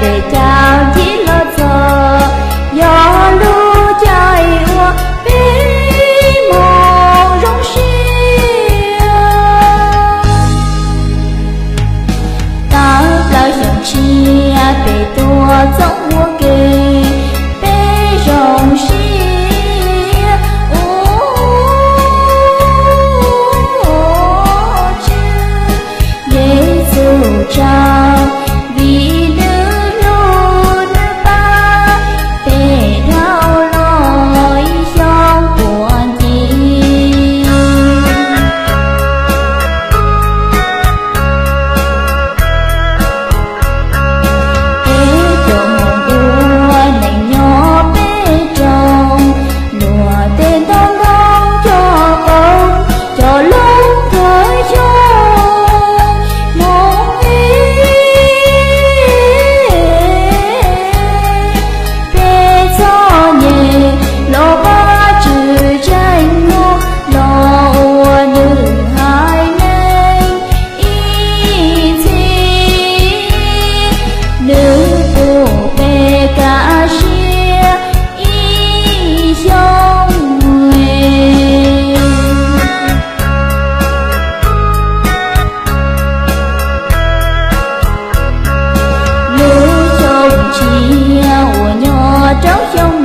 peb caug ncig los txog, yog lub caij uas peb mus zoo siab. Tau plaub xyoos tshiab peb tuaj txog ua ke, peb zoo siab ua Tswv Yexus tsaug, vim nws hlub nws pab peb dhau los ib xyoos puag ncig. Peb cov mus ua neej nyob peb rooj, luag tej ntoo ntoo cov qoob, cov loj thawj xyoo mus ib. Peb txom nyem los Vajtswv tseem muab los ua nws haiv neeg ib txhis. Nws pub peb kaj siab ib xyoos. Lub xyoo tshiab uas nyob rau xyoo